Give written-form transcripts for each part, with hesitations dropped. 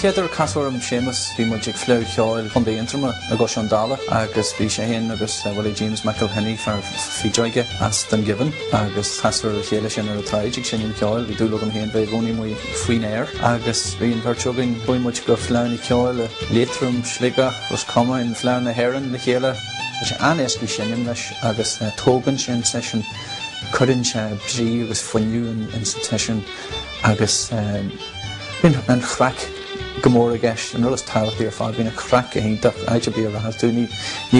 chéad uair a casadh orm Séamus bhí muid ag Fleadh Cheoil Chontae Aontroma i gCaisleán an Dála agus bhí sé féin agus Willie James McElhinney, fear fídeoige as Dún Geimhin agus chasamar ar a chéile sin ar an tsráid ag seinm ceoil. Bhí dúil agam féin bheith i gcónaí amuigh faoin aer agus bhí an bheirt againn, chuaigh muid go fleadhanna ceoil i Liatroim, Sligeach, Ros Comáin, Fleadh na hÉireann le chéile. Tá sé an-éascaí seinm leis agus tógann sé an seisiún, cuireann sé brí agus fuinneamh in sa tseisiún agus bíonn an chraic go mór i gceist. An rud is tábhachtaí ar fad, bíonn an chraic go hiontach, áit ar bith a rachas tú, ní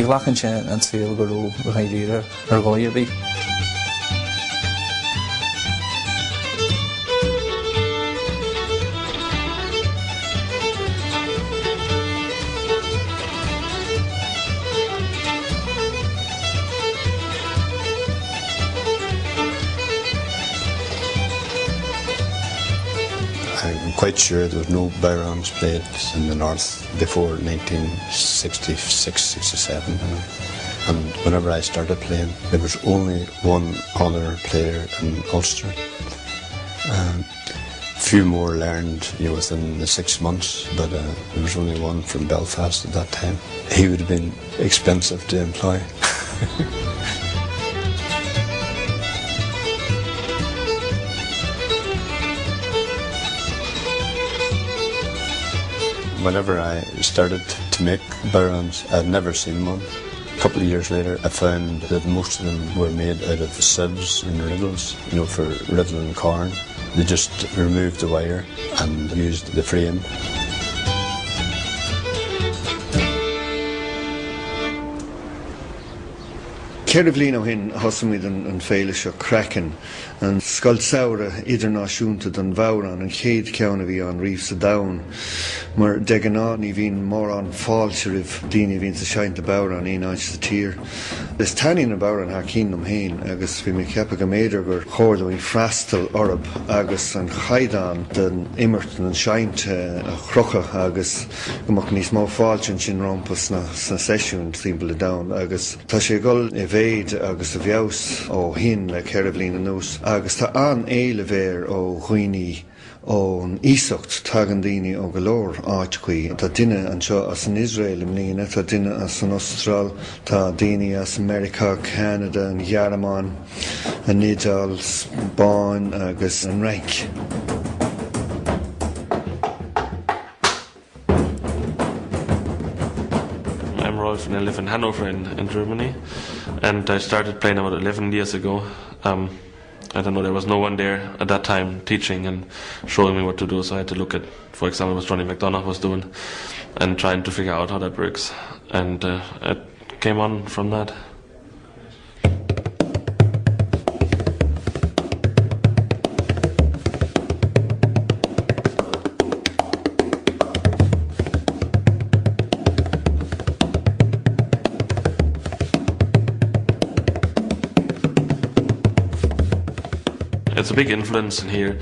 ghlacann sé an saol go ró-dháiríre ar dhóigh ar bith. I'm quite sure there was no bodhráns played in the north before 1966, 67. You know. And whenever I started playing, there was only one other player in Ulster. Um, few more learned you know, within the six months, but uh, there was only one from Belfast at that time. He would have been expensive to employ. Whenever I started to make bodhráns, I'd never seen one. A couple of years later, I found that most of them were made out of sieves and riddles, you know, for riddling corn. They just removed the wire and used the frame. Ceithre bhliain ó shin thosaigh muid an féile seo Craiceann, an scoil samhraidh idirnáisiúnta don bhodhrán, an chéad cheann a bhí ann riamh sa domhan, mar de ghnáth ní bhíonn mórán fáilte roimh daoine a bhíonns ag seinnt na bodhrán aon áit sa tír. Is taitníonn an bodhrán thar cinn liom féin agus bhí mé ag ceapadh go mb'fhéidir gur chóir dúinn freastal orthu agus an chaighdeán den imirt nó den seinnt a chrochadh agus go mbeadh níos mó fáilte ansin rompu sna seisiúin timpeall an domhain agus tá sé ag dul i mhéid agus i bhfeabhas ó shin le ceithre bhliain anuas agus tá an-éileamh air ó dhaoine ón iasacht. Tagann daoine ó go leor áiteachaí. Tá duine anseo as an Iosrael i mbliana, tá duine as an Astráil, tá daoine as Meiriceá, Ceanada, an Ghearmáin, an Iodáil, Spáinn agus an Fhrainc. I'm Rolf and I live in Hanover in, in Germany and I started playing about 11 years ago. Um, I don't know there was no one there at that time teaching and showing me what to do so I had to look at for example what Johnny McDonough was doing and trying to figure out how that works and uh, it came on from that. It's a big influence in here.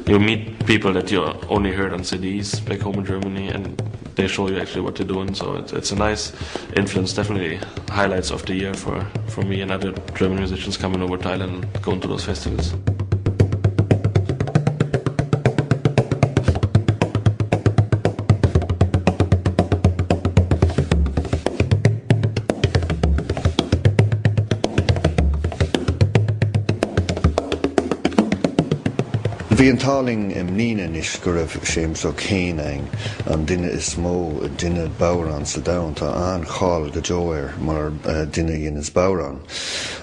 You meet people that you only heard on CDs back home in Germany and they show you actually what they're doing so it's, it's a nice influence definitely highlights of the year for for me and other German musicians coming over to Ireland and going to those festivals. Bhí an t-ádh linn i mbliana anois go raibh Séamus O'Kane ann, an duine is mó a déanann bodhrán sa domhan. Tá an-cháil go deo air mar duine a dhéanas bodhrán.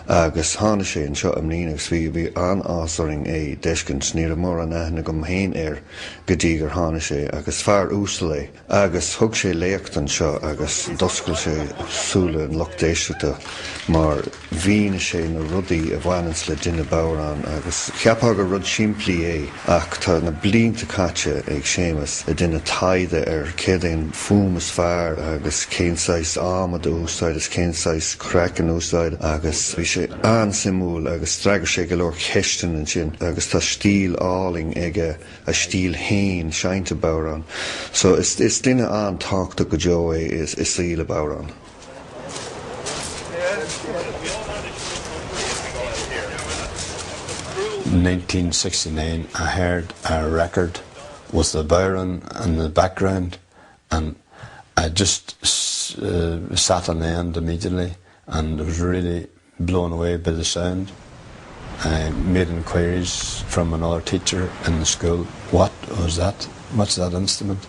Agus tháinig sé anseo i mbliana agus bhí bhí an-áthas orainn é d'fheiscint. Ní raibh mórán aithne agam féin air go dtí gur tháinig sé agus fear uasal é. Agus thug sé léacht anseo agus d'oscail sé súile an lucht éisteachta mar mhínigh sé na rudaí a bhaineanns le déanamh bodhrán agus cheapfá gur rud simplí é ach tá na blianta caite ag Séamus ag déanamh taighde ar céard é an fuaim is fearr agus cén saghas adhmad a úsáid is cén saghas craiceann a úsáid agus bhí sé an-suimiúil agus d'fhreagair sé go leor ceisteanna ansin agus tá stíl álainn aige a stíl fhéin seinnte bodhrán. So is is duine an-tábhachtach go deo é i saol an bodhrán. 1969 I heard a record. with the bodhrán in the background and I just uh, sat on the end immediately and was really blown away by the sound. I made inquiries from another teacher in the school, what was that? What's that instrument?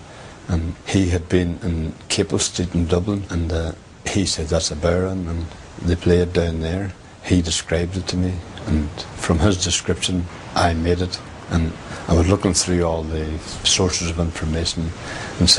And he had been in Capel Street in Dublin and uh, he said that's a bodhrán and they played down there. He described it to me and from his description I made it and I was looking through all the sources of information and say.